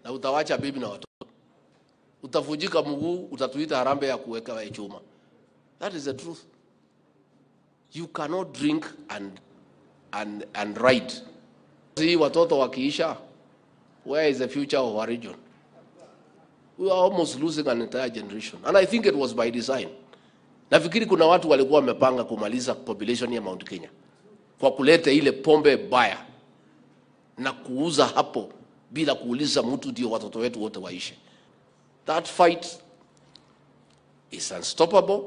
Na utawacha bibi na watoto. Utavunjika mguu, utatuita harambee ya kuweka chuma. That is the truth. You cannot drink and ride. See, watoto wakiisha, where is the future of our region? We are almost losing an entire generation. And I think it was by design. Nafikiri kuna watu walikuwa wamepanga kumaliza population ya Mount Kenya kwa kuleta ile pombe baya na kuuza hapo bila kuuliza mtu, ndio watoto wetu wote waishe. That fight is unstoppable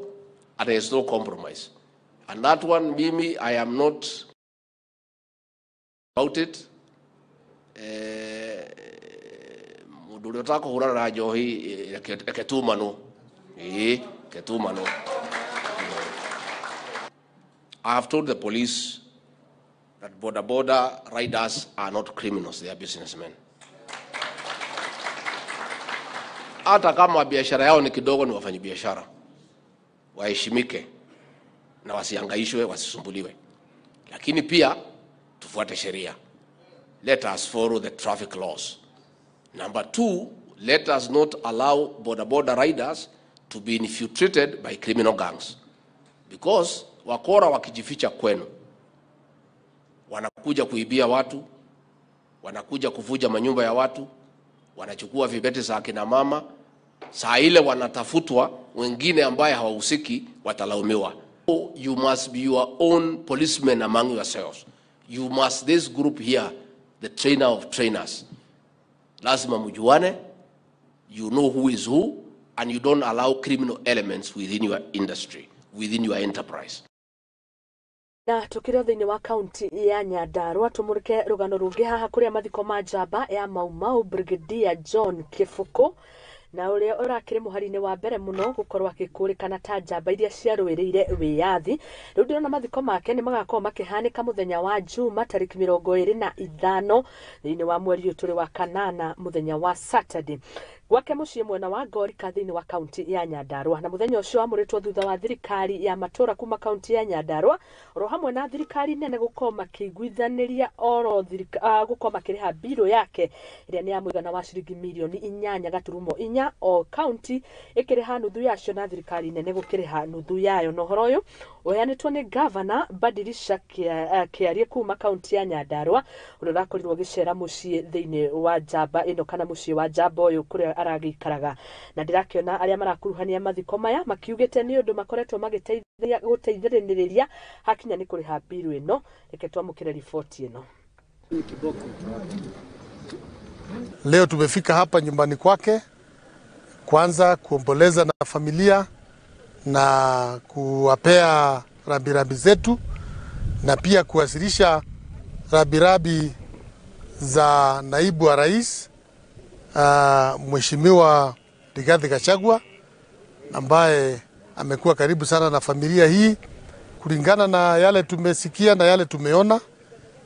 and there is no compromise. And that one, mimi, I am not about it. Mundu uria utakuhurana na njohi reke tumanwo. Reke tumanwo. I have told the police that boda boda riders are not criminals, they are businessmen. Hata kama biashara yao ni kidogo, ni wafanyabiashara. Waheshimike na wasihangaishwe, wasisumbuliwe. Lakini pia tufuate sheria. Let us follow the traffic laws. Number 2, let us not allow boda boda riders to be infiltrated by criminal gangs. Because wakora wakijificha kwenu, wanakuja kuibia watu, wanakuja kuvuja manyumba ya watu, wanachukua vibeti za akina mama. Saa ile wanatafutwa, wengine ambaye hawahusiki watalaumiwa. You must be your own policeman among yourselves. You must, this group here, the trainer of trainers. Lazima mjuane, you know who is who, and you don't allow criminal elements within your industry, within your enterprise. Na tukire thiini wa kaunti ya Nyandarua tumurike rugano rungi haha kuria mathiko ma njamba ya Mau Mau Brigadier John Kibuku na uria urakire muhari-ini wa mbere muno gukorwo akikurikana ta njamba iria ciarũĩrĩire wĩyathi. Rĩu ndĩrona mathiko make nĩ magakorwo makĩhanĩka mũthenya wa Juma tarĩki 25 thĩinĩ wa mweri ũyũ tũrĩ wa kanana, mũthenya wa Saturday, gwake mũciĩ mwena wa Ngorika thĩinĩ wa kaunti ya Nyandarua. Na mũthenya ũcio wamũrĩtwo thutha wa thirikari ya matũra kuma kaunti ya Nyandarua oro hamwe na thirikari nene gũkorwo makĩiguithanĩria oro gũkorwo makĩrĩha mbirũ yake ĩrĩa nĩ ya mũigana wa ciringi mirioni 8.4 o kaunti ĩkĩrĩha nuthu yacio na thirikari nene gũkĩrĩha nuthu yayo. Na ũhoro ũyũ ũheanĩtwo nĩ gavana Badilisha Kĩarie kuma kaunti ya Nyandarua ũrĩa ũrakorirwo agĩcera mũciĩ thĩinĩ wa njamba ĩno kana mũciĩ wa njamba ũyũ kũrĩa aragĩikaraga. Na ndĩrakĩona arĩa marakuruhania mathiko maya makiugĩte nĩ ũndũ makoretwo magĩteithia gũteithĩrĩria hakinya nĩ kũrĩha mbiru ĩno. Reke twamũkĩre riboti ĩno. Leo tumefika hapa nyumbani kwake kwanza kuomboleza na familia na kuwapea rambirambi zetu na pia kuwasilisha rambirambi za naibu wa rais Mheshimiwa Rigathi Gachagua ambaye amekuwa karibu sana na familia hii. Kulingana na yale tumesikia na yale tumeona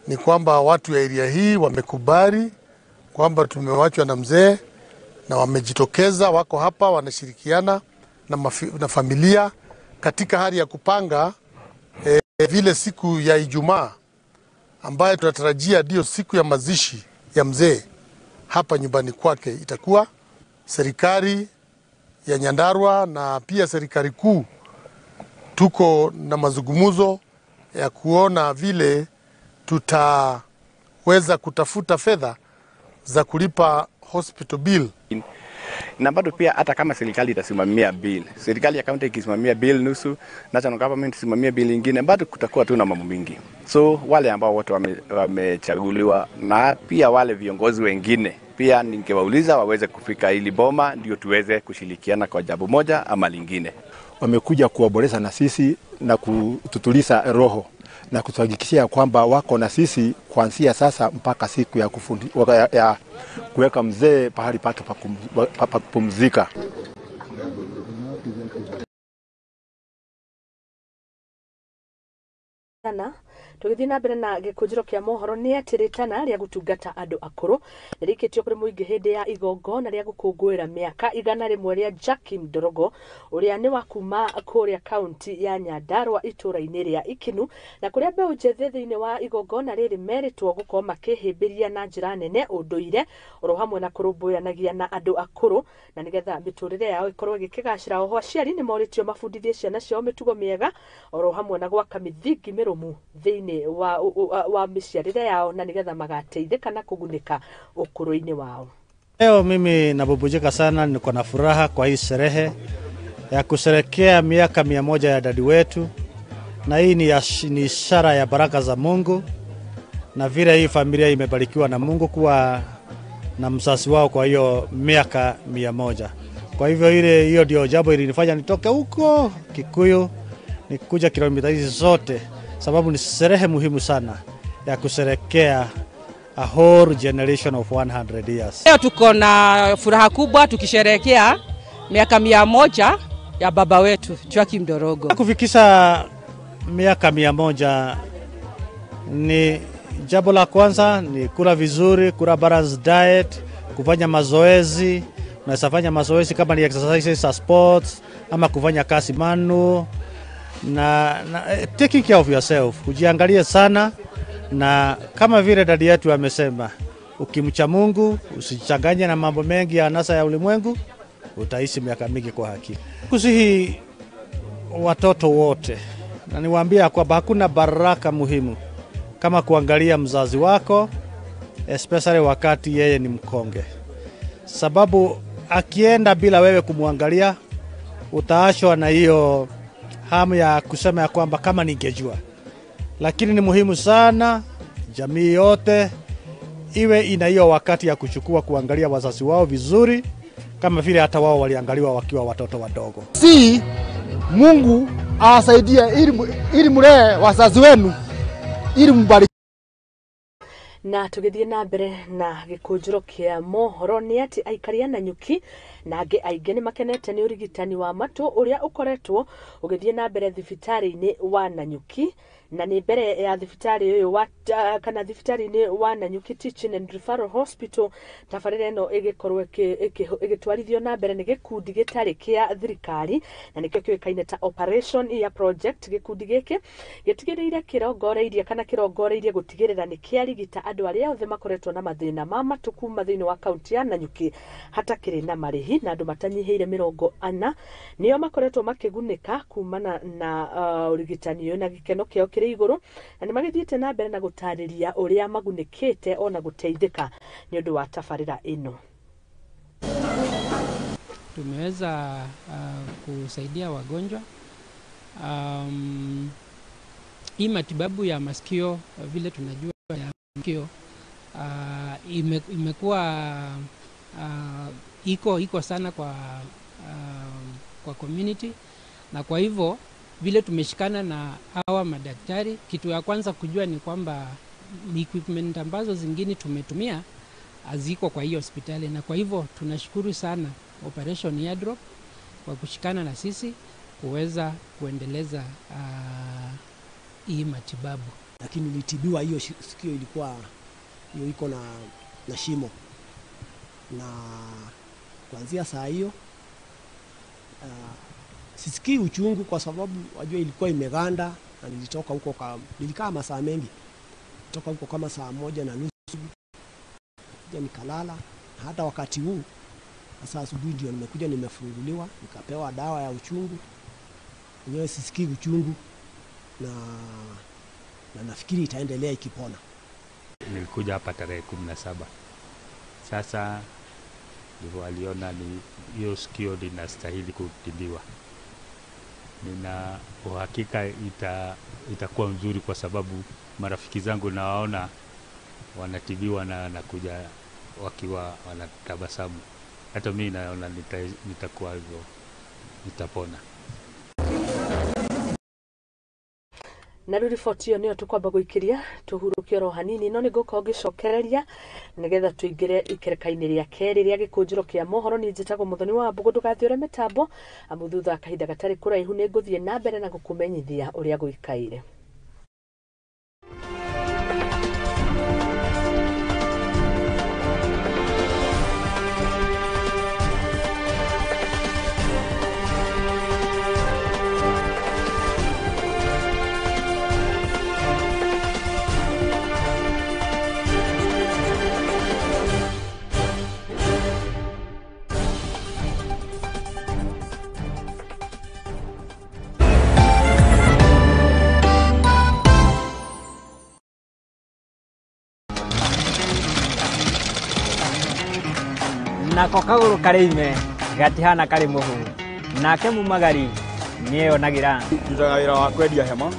ni kwamba watu ya area hii wamekubali kwamba tumewachwa na mzee na wamejitokeza, wako hapa wanashirikiana na familia katika hali ya kupanga vile siku ya Ijumaa ambayo tunatarajia ndio siku ya mazishi ya mzee hapa nyumbani kwake itakuwa. Serikali ya Nyandarua na pia serikali kuu tuko na mazungumzo ya kuona vile tutaweza kutafuta fedha za kulipa hospital bill. Na bado pia hata kama serikali itasimamia bill, serikali ya county ikisimamia bill nusu, national government isimamia bill nyingine, bado kutakuwa tu na mambo mingi. So wale ambao wote wamechaguliwa na pia wale viongozi wengine pia ningewauliza waweze kufika hili boma ndio tuweze kushirikiana kwa jambo moja ama lingine. Wamekuja kuwaboleza na sisi na kututuliza roho na kutuhakikishia kwamba wako na sisi kuanzia sasa mpaka siku ya ya kuweka mzee pahali pake pa kupumzika. Na Tũgĩthiĩ na mbere na gĩkũnjĩro kĩa mohoro nĩ atĩ rĩtana rĩa gũtungata andũ akũrũ nĩrĩikĩtio kũrĩ mũingĩ hĩndĩ ya igongona rĩa gũkũngũĩra mĩaka 100 rĩa Joakim Ndorogo, ũrĩa nĩ wa kuma kũrĩa kaunti ya Nyandarua itũũra-inĩ rĩa Ikinu, na kũrĩa mbeũ njĩthĩ thĩinĩ wa igongona rĩrĩ merĩtwo gũkorwo makĩhĩmbĩria na njĩra nene ũndũire oro hamwe na kũrũmbũyanagia na andũ akũrũ, na nĩgetha mĩtũrĩre yao ĩkorwo ĩgĩkĩgacĩra. Oho aciari nĩ morĩtio mabundithie ciana ciao mĩtugo mĩega oro hamwe na gwaka mĩthingi mĩrũmu thĩinĩ wa mĩciarĩre yao, na nĩgetha magateithĩka na kũgunĩka ũkũrũ-inĩ wao. Leo mimi nabubujika sana, niko na furaha kwa hii sherehe ya kusherekea miaka 100 ya dadi wetu, na hii ni ishara ya baraka za Mungu na vile hii familia imebarikiwa na Mungu kuwa na mzazi wao kwa hiyo miaka 100. Kwa hivyo ile hiyo ndio jambo ilinifanya nitoke huko Kikuyu nikuja kilomita hizi zote, sababu ni sherehe muhimu sana ya kusherekea a whole generation of 100 years. Leo tuko na furaha kubwa tukisherehekea miaka 100 ya baba wetu Joakim Ndorogo. Kufikisha miaka 100 ni jambo la kwanza ni kula vizuri, kula balanced diet, kufanya mazoezi. Unaweza fanya mazoezi kama ni exercises za sports ama kufanya kazi manu na taking care of yourself, ujiangalie sana, na kama vile dadi yetu amesema, ukimcha Mungu usichanganye na mambo mengi ya anasa ya ulimwengu, utaishi miaka mingi kwa hakika. Kusihi watoto wote na niwaambia kwamba hakuna baraka muhimu kama kuangalia mzazi wako, especially wakati yeye ni mkonge, sababu akienda bila wewe kumwangalia utaachwa na hiyo hamu ya kusema ya kwamba kama ningejua. Lakini ni muhimu sana jamii yote iwe ina hiyo wakati ya kuchukua kuangalia wazazi wao vizuri, kama vile hata wao waliangaliwa wakiwa watoto wadogo. Si Mungu awasaidie ili mlee wazazi wenu ili mbariki. Na tũgĩthiĩ na mbere na gĩkũnjĩro kĩa mohoro nĩ atĩ aikari a Nanyuki na angĩ aingĩ nĩ makenete nĩ ũrigitani wa matũ ũrĩa ũkoretwo ũgĩthiĩ na mbere thibitarĩ-inĩ wa Nanyuki, na nĩ mbere ya thibitarĩ ũyũ wa kana thibitarĩ-inĩ wa Nanyuki Teaching and Referral Hospital. Tabarĩra ĩno ĩgĩkorwo ĩgĩtwarithio na mbere nĩ gĩkundi gĩtarĩ kĩa thirikari na nĩkĩo kĩũĩkaine ta Operation Ear Project. Gĩkundi gĩkĩ gĩtigĩrĩire kĩrongoreirie kana kĩrongoreirie gũtigĩrĩra nĩ kĩarigita andũ arĩa othe makoretwo na mathĩna ma matũ kuma thĩinĩ wa kaunti ya Nanyuki hatakĩrĩ na marĩhi, na andũ matanyihĩire 40 nĩo makoretwo makĩgunĩka kumana na ũrigitani ũyũ, na gĩkeno kĩao kĩrĩ igũrũ, na nĩ magĩthiĩte na mbere na gũtarĩria ũrĩa magunĩkĩte ona gũteithĩka nĩ ũndũ wa tabarĩra ĩno. Tumeweza kusaidia wagonjwa. Hii matibabu ya masikio vile tunajua ya masikio imekuwa iko sana kwa community, na kwa hivyo vile tumeshikana na hawa madaktari, kitu ya kwanza kujua ni kwamba equipment ambazo zingine tumetumia haziko kwa hiyo hospitali, na kwa hivyo tunashukuru sana Operation Eardrop kwa kushikana na sisi kuweza kuendeleza hii matibabu. Lakini nilitibiwa hiyo sikio ilikuwa hiyo iko na shimo, na kuanzia saa hiyo sisikii uchungu kwa sababu wajua ilikuwa imeganda, na nilitoka huko nilikaa masaa mengi, toka huko kama saa 1:30 kuja nikalala. Na hata wakati huu sasa asubuhi ndio nimekuja nimefunguliwa nikapewa dawa ya uchungu, yenyewe sisikii uchungu na nafikiri itaendelea ikipona. Nilikuja hapa tarehe 17. Sasa ndivyo waliona ni hiyo sikio linastahili kutibiwa. Nina uhakika itakuwa mzuri kwa sababu marafiki zangu nawaona wanatibiwa na nakuja wakiwa wanatabasamu. Hata mimi naona nitakuwa hivyo, nitapona. Na rĩu riboti ĩyo nĩyo tũkwamba gũikĩria tũhurũke oro hanini, no nĩ ngũkorwo ngĩcokereria nĩgetha tũingĩre ikereka-inĩ rĩa kerĩ rĩa gĩkũnjĩro kĩa mohoro. Niĩ njĩtagwo Mũthoni wa Mbũgũ, ndũgathiĩ mĩtambo amu thutha kahinda gatarĩ kũraihu nĩ ngũthiĩ na mbere na gũkũmenyithia ũrĩa gũikaire. Nako kagũrũ karĩ ime gatihana karĩ mũhu, nake mumagari nĩeyonagĩra. Ndutaga wĩra wa kwendia hema,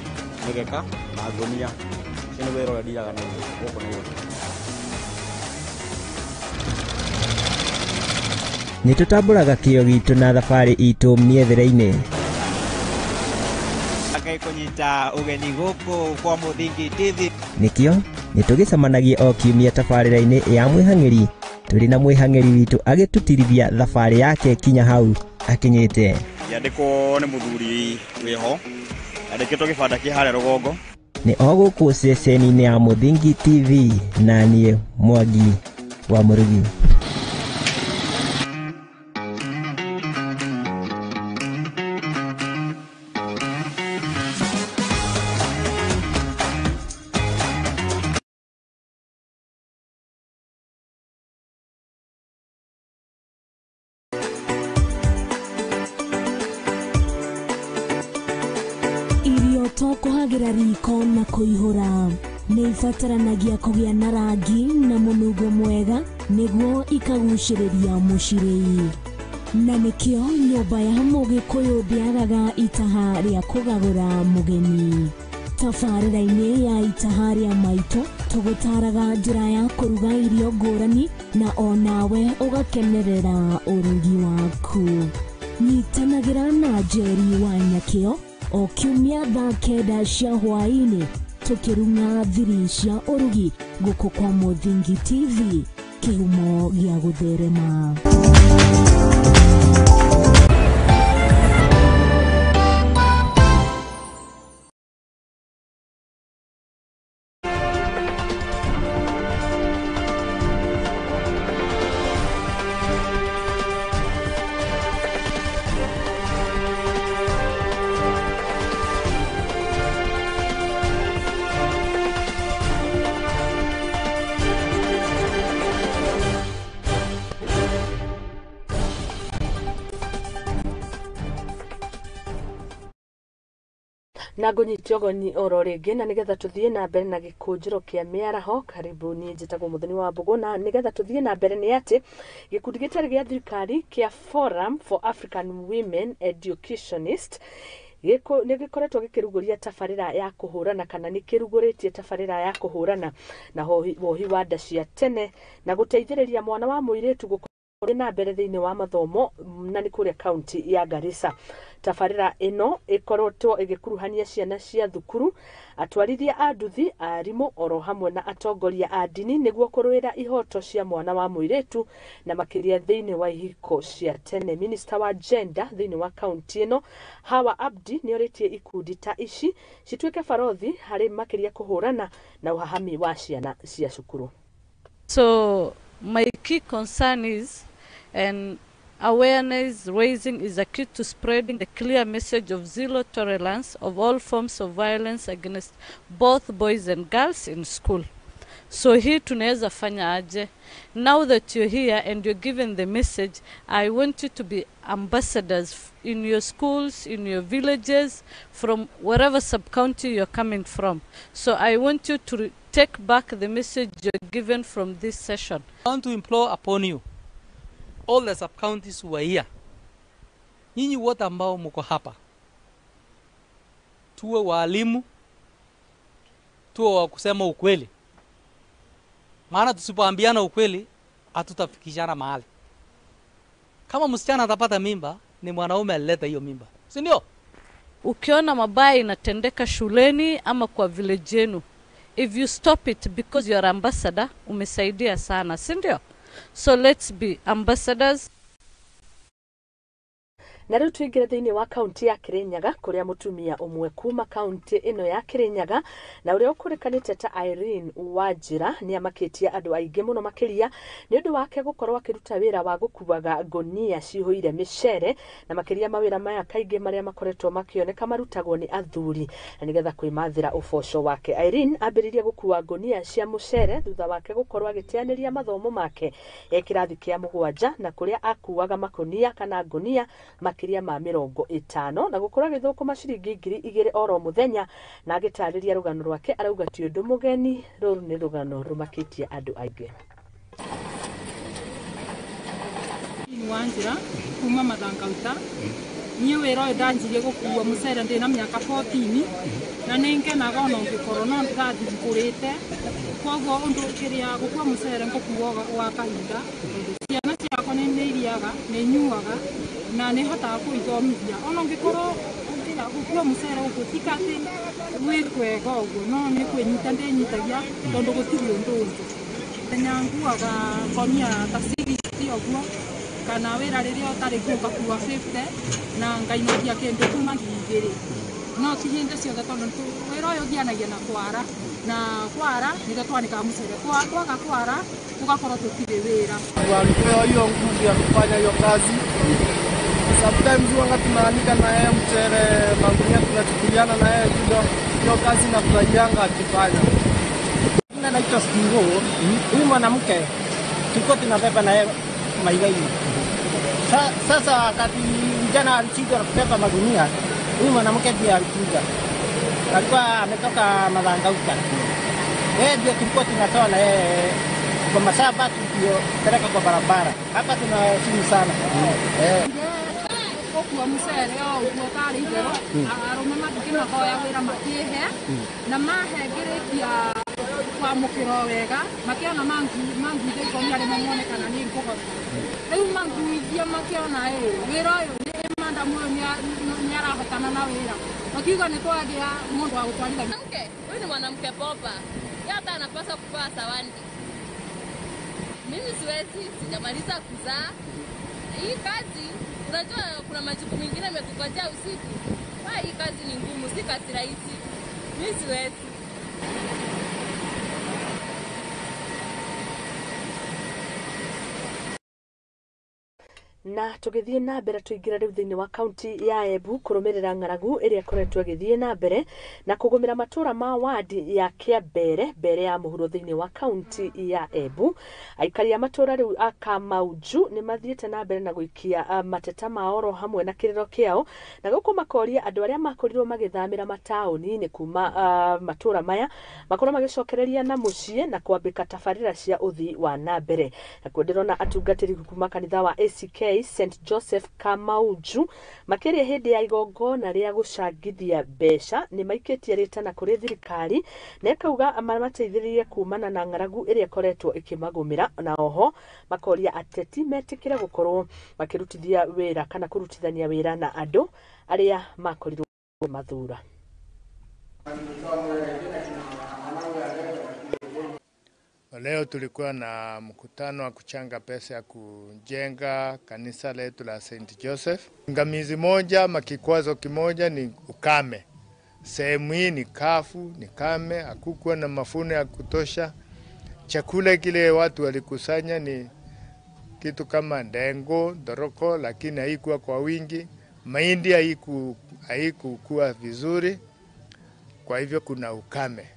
mĩgeka na ngũnia. Ũcio nĩguo wĩra ũrĩa ndiraga naguo gũkũ Nairobi. Nĩ tũtambũraga kĩo gitũ na thabarĩ itũ mĩethere-inĩ. Ngai kũnyita ũgeni gũkũ kwa Mũthingi TV. Nĩkĩo nĩ tũgĩcemanagia o kiumia tabarĩra-inĩ ya mwĩhang'ĩri, tũrĩ na mwĩhang'ĩri witũ agĩtũtirithia thabarĩ yake kinya hau akinyĩte. Yandĩkwo nĩ mũthuri wĩho, yandĩkĩtwo gĩbanda kĩ harĩa rũgongo. Nĩ o gũkũ ceceni-inĩ ya Mũthingi TV, na niĩ Mwangi wa Mũrugi. Irio to kũhagĩra riko na kũihũra, nĩ ibataranagia kũgĩa na rangi na mũnungo mwega nĩguo ikagucĩrĩria mũcirĩi. Na nĩkĩo nyũmba ya mũgĩkũyũ ndĩagaga itaha rĩa kũgagũra mũgeni. Tabarĩra-inĩ ya itaha rĩa maitũ tũgũtaraga njĩra ya kũruga irio ngũrani na onawe ũgakenerera ũrugi waku. Nyitanagĩra na Njeri wa Nyakĩo o kiumia thaa 9 cia hwaĩ-inĩ tũkĩrung'a thiri cia ũrugi gũkũ kwa Mũthingi TV, kĩhumo gĩa gũtherema. Na ngũnyite ũgeni oro rĩngĩ, na nĩgetha tũthiĩ na mbere na gĩkũnjĩro kĩa mĩaraho. Karibu, niĩ njĩtagwo Mũthoni wa Mbũgũ, na nĩgetha tũthiĩ na mbere nĩ atĩ gĩkundi gĩtarĩ gĩa thirikari kĩa Forum for African Women Educationist nĩ gĩkoretwo gĩkĩrugũria tabarĩra ya kũhũrana, kana nĩ kĩrugũrĩtie tabarĩra ya kũhũrana na wohi wa nda cia tene na gũteithĩrĩria mwana wa mũirĩtu gũkorwo na mbere thĩinĩ wa mathomo, na nĩ kũrĩa kaunti ya Garissa. Tabarĩra ĩno ĩkoretwo ĩgĩkuruhania ciana cia thukuru, atwarithia a nduthi, arimũ oro hamwe na atongoria a ndini nĩguo kũrũĩra ihoto cia mwana wa mũirĩtu na makĩria thĩinĩ wa ihiko cia tene. Minister wa gender thĩinĩ wa kaunti ĩno Hawa Abdi nĩ orĩtie ikundi ta ici cituĩke barothi harĩ makĩria kũhũrana na ũhahami wa ciana cia cukuru. So my key concern is, and awareness raising is a key to spreading the clear message of zero tolerance of all forms of violence against both boys and girls in school. So hii tunaweza fanya aje? Now that you're here and you're given the message, I want you to be ambassadors in your schools, in your villages, from wherever sub-county you're coming from. So I want you to take back the message you're given from this session. I want to implore upon you, all the sub-counties who are here, nyinyi wote ambao mko hapa, tuwe walimu, tuwe wa kusema ukweli. Maana tusipoambiana ukweli, hatutafikishana mahali. Kama msichana atapata mimba, ni mwanaume alileta hiyo mimba, si ndio? Ukiona mabaya inatendeka shuleni ama kwa village yenu, if you stop it because you are ambassador, umesaidia sana, si ndio? So let's be ambassadors. Na rĩu tũingĩre thĩinĩ wa kaunti ya Kirinyaga kũrĩa mũtumia ũmwe kuma kaunti ĩno ya Kirinyaga na ũrĩa ũkũrĩkanĩte ta Irene Wanjĩra nĩ amakĩtie andũ aingĩ mũno makĩria nĩ ũndũ wake gũkorwo akĩruta wĩra wa gũkuaga ngũnia cihũire mĩcere, na makĩria mawĩra maya kaingĩ marĩa makoretwo makĩoneka marutagwo nĩ athuri, na nĩgetha kwĩmathĩra ũboco wake. Irene ambĩrĩirie gũkua ngũnia cia mũcere thutha wake gũkorwo agĩteanĩria mathomo make e kĩrathi kĩa 7, na kũrĩa akuaga makũnia kana ngũnia makĩria ma 50 na gũkorwo agĩthũkũma ciringi 2,000 oro mũthenya. Na agĩtarĩria rũgano rwake arauga ti ũndũ mũgeni, rũrũ nĩ rũgano rũmakĩtie andũ aingĩ. Wanjira kuma Mathangauta niĩ wĩra ũyũ ndanjirie gũkua mũcere ndĩna mĩaka 14 na nĩ ngenaga ona ũngĩkorwo no ndĩrathiĩ ngũrĩte, koguo ũndũ kĩrĩa gũkua mũcere ngũkua gwa kahinda tondũ ciana ciakwa nĩ iriaga, nĩ nyuaga na nĩ hotaga kũithomithia. Ona ũngĩkorwo gũkua mũcere gũkũ ti atĩ gwĩ kwega ũguo, no nĩ kwĩnyita ndĩnyitagia tondũ gũtirĩ ũndũ ũngĩ. Mũthenya nguaga ngonia ta 60 ũguo, kana wĩra rĩrĩa ũtarĩ kuo ngakua 50 na ngainũkia kĩndũ kuma 2,000. No ti hĩndĩ ciothe tondũ wĩra ũyũ ũthianagia na kwara, na kwara nĩrĩo twanĩkaga mũcere, kwaga kwara tũgakorwo tũtirĩ wĩra. Walipewa hiyo nguvu ya kufanya hiyo kazi. Sometimes huwa tunaanika na yeye mchere magunia, tunachukuliana na yeye kidogo, hiyo kazi nafurahianga akifanya. Naitwa Stingo. Huyu mwanamke tulikuwa tunabeba na yeye maigai. Sasa wakati vijana walishindwa kubeba magunia, huyu mwanamke ndiye alikuja. Alikuwa ametoka Mathangauta. Yeye ndiye tulikuwa tunatoa na yeye kwa mashamba tukipeleka kwa barabara. Hapa tunaheshimu sana. Gũkua mũcere o ũguo tarĩ itherũ, arũme matingĩmahoya wĩra makĩhe na mahe ngĩrĩkia kwamũkĩra wega, makĩona manguithia ikũmi arĩa mone kana nĩ ngũhota. Rĩu manguithia makĩona wĩra ũyũ nĩ mandamu ũyũ nĩ arahotana na wĩra, makiuga nĩ twagĩa mũndũ wa gũtwarithania. Mwanamke huyu ni mwanamke bomba, yeye hata anapaswa kupewa zawadi. Mimi siwezi, sijamaliza kuzaa. Hii kazi unajua kuna majukumu mengine yamekungojea usiku. Hii kazi ni ngumu, si kazi rahisi. Mimi siwezi. Na tũgĩthiĩ na mbere tũingĩra rĩu thĩinĩ wa kaunti ya Embu kũrũmĩrĩra ng'aragu ĩrĩa ĩkoretwo ĩgĩthiĩ na mbere na kũgũmĩra matũra ma wadi ya Kĩambere mbere ya mũhuro thĩinĩ wa kaunti ya Embu. Aikari a matũra rĩu a Kamaunju nĩ mathiĩte na mbere na gũikia mateta mao oro hamwe na kĩrĩro kĩao, na gũkũ makoria andũ arĩa makorirwo magĩthamĩra mataũni-inĩ kuma matũra maya makorwo magĩcokereria na mũciĩ na kwambĩka tabarĩra cia ũthii wa na mbere. Nakuo ndĩrona atungatĩri kuma kanitha wa ACK St Joseph Kamaunju makĩria hĩndĩ ya igongona rĩa gũcangithia mbeca nĩ maikĩtie rĩtana kũrĩ thirikari na ĩkauga mamateithĩrĩrie kumana na ng'aragu ĩrĩa ĩkoretwo ĩkĩmagũmĩra, na oho makoria ateti metĩkĩre gũkorwo makĩrutithia wĩra kana kũrutithania wĩra na andũ arĩa makorirwo mathura. Leo tulikuwa na mkutano wa kuchanga pesa ya kujenga kanisa letu la St. Joseph. Ngamizi moja ama kikwazo kimoja ni ukame. Sehemu hii ni kafu, ni kame, hakukuwa na mafuno ya kutosha. Chakula kile watu walikusanya ni kitu kama ndengo, ndoroko, lakini haikuwa kwa wingi. Mahindi haikuwa vizuri. Kwa hivyo kuna ukame.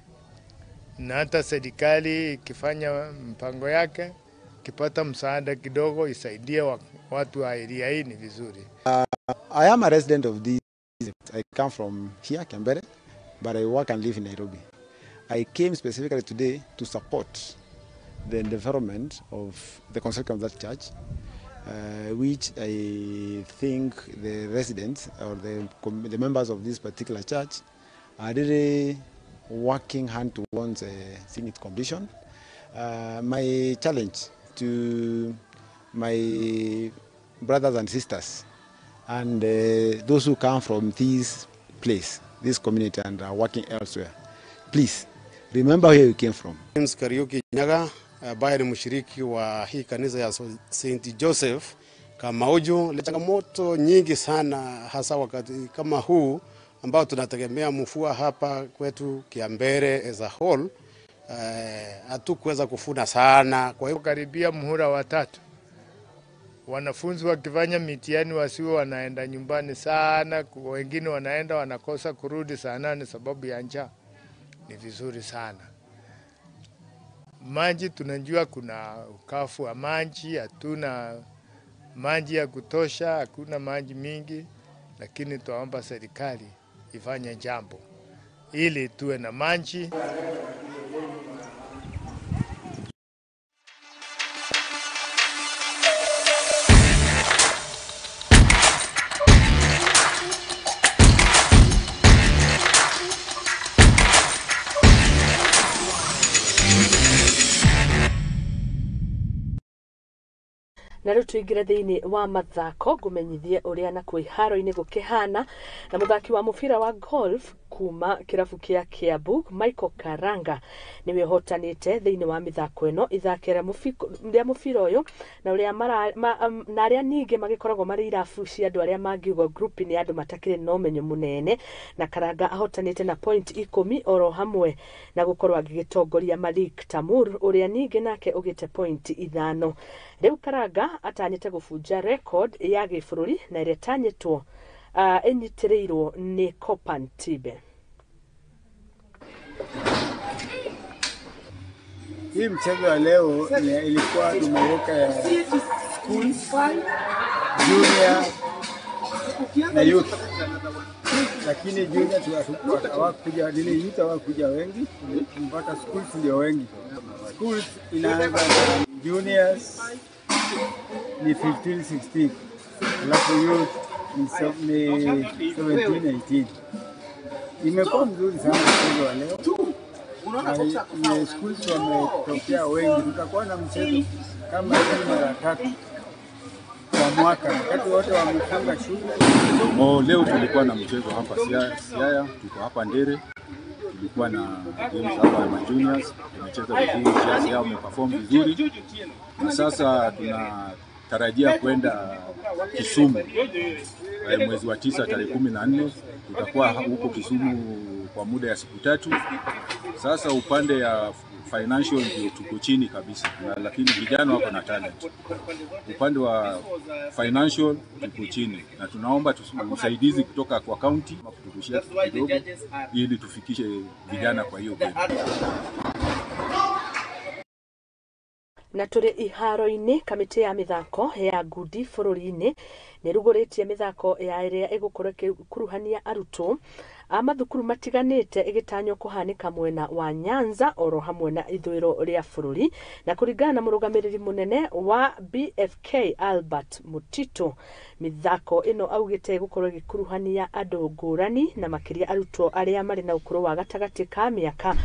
Na hata serikali ikifanya mpango yake, ikipata msaada kidogo isaidie watu wa area hii ni vizuri. I am a resident of this. I come from here, Kiambere, but I work and live in Nairobi. I came specifically today to support the development of the construction of that church, which I think the residents or the members of this particular church are really working hand towards seeing its completion. My challenge to my brothers and sisters and those who come from this place, this community, and are working elsewhere, please remember where you came from. James Kariuki Nyaga ambaye ni mshiriki wa hii kanisa ya St. Joseph Kamauju. Changamoto nyingi sana hasa wakati kama huu ambao tunategemea mvua hapa kwetu Kiambere as a whole, hatukuweza kufuna sana. Kwa hiyo karibia muhula wa tatu, wanafunzi wakifanya mitihani wasiwe wanaenda nyumbani sana, wengine wanaenda wanakosa kurudi saa 8 sababu ya njaa. Ni vizuri sana. Maji tunajua kuna ukafu wa maji, hatuna maji ya kutosha, hakuna maji mingi, lakini tuomba serikali ifanye jambo ili tuwe na maji. Na rĩu tũingĩre thĩinĩ wa mathako, ngũmenyithie ũrĩa na kwĩ haro-inĩ gũkĩhana. Na mũthaki wa mũbira wa golf kuma kĩrabu kĩa Kiambu Michael Karanga nĩwe ũhotanĩte thĩinĩ wa mĩthako ĩno ithaki rĩa mũbira ũyũ, na ũrĩa na arĩa ningĩ magĩkoragwo marĩ irabu cia andũ arĩa mangiuga group nĩ andũ matakĩrĩ na ũmenyo mũnene. Na Karanga ahotanĩte na point 10 oro hamwe na gũkorwo agĩgĩtongoria Malik Tamur ũrĩa ningĩ nake ũgĩte point 5. Rĩu Karanga atanyĩte gũbunja record ya gĩbũrũri na ĩrĩa ĩtanyĩtwo ĩnyitĩrĩirwo nĩ Copan Tibe. Hii mchezo ya leo ilikuwa tumeweka ya schools, junior na youth, lakini junior hawakuja, nini youth hawakuja wengi, mpaka schools ndio wengi. Schools inaanza na juniors ni 15 16, alafu youth ni 17 18. Imekuwa mzuri sana mchezo wa leo. Na schools wametokea wengi. Tutakuwa na mchezo kama hii mara 3 kwa mwaka, wakati wote wamefunga shule. Leo tulikuwa na mchezo hapa Siaya, tuko hapa Ndere. Tulikuwa na games hapa ya juniors, tumecheza vizuri, kiasi yao wameperform vizuri. Na sasa tunatarajia kwenda Kisumu mwezi wa 9 tarehe 14. Tutakuwa huko Kisumu kwa muda ya siku 3. Sasa upande ya financial ndio tuko chini kabisa, lakini vijana wako na talent. Upande wa financial tuko chini, na tunaomba usaidizi kutoka kwa county kuturushia kidogo ili tufikishe vijana kwa hiyo game. Na tũrĩ iharo-inĩ, kamĩtĩ ya mĩthako ya ngundi bũrũri-inĩ nĩ ĩrugũrĩtie mĩthako ya ĩrĩa ĩgũkorwo ĩgĩkuruhania arutwo a mathukuru matiganĩte ĩgĩtanywo kũhanĩka mwena wa Nyanza oro hamwe na ithũĩro rĩa bũrũri. Na kũringana na mũrũgamĩrĩri mũnene wa BFK Albert Mutito, mĩthako ĩno augĩte ĩgũkorwo ĩgĩkuruhania andũ ngũrani na makĩria arutwo arĩa marĩ na ũkũrũ wa gatagatĩ ka mĩaka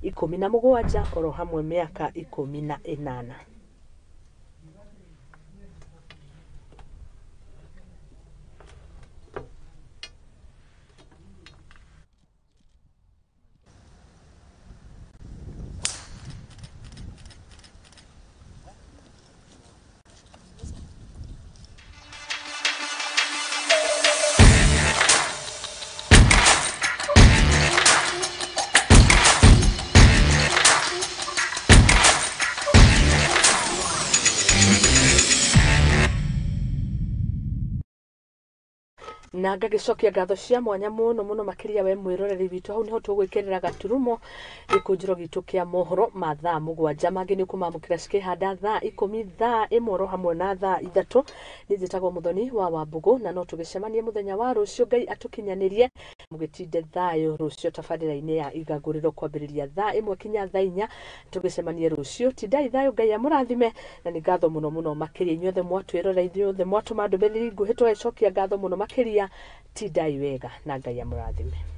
17 oro hamwe mĩaka 18. Na ngagĩcokia ngatho cia mwanya mũno mũno makĩria we mwĩroreri witũ. Hau nĩho tũgwĩkĩrĩra gaturumo gĩkũnjĩro gitũ kĩa mohoro ma thaa 7. Mangĩ nĩ ũkũmamũkĩra cikĩhanda thaa 10, thaa 1 hamwe na thaa 3. Niĩ njĩtagwo Mũthoni wa Wambũgũ, na no tũgĩcemanie mũthenya wa rũciũ. Ngai atũkinyanĩrie, mũgĩtinde thayũ rũciũ tabarĩra-inĩ ya igagũrĩro kwambĩrĩria thaa 1 kinya thaa 4. Tũgĩcemanie rũciũ, tindai thayũ, Ngai amũrathime. Na nĩ ngatho mũno mũno makĩria inyuothe mwatwĩrora, inyuothe mwatũma ndũmĩrĩri nguhĩ, tũgagĩcokia ngatho mũno makĩria. Tindai wega na Ngai amũrathime.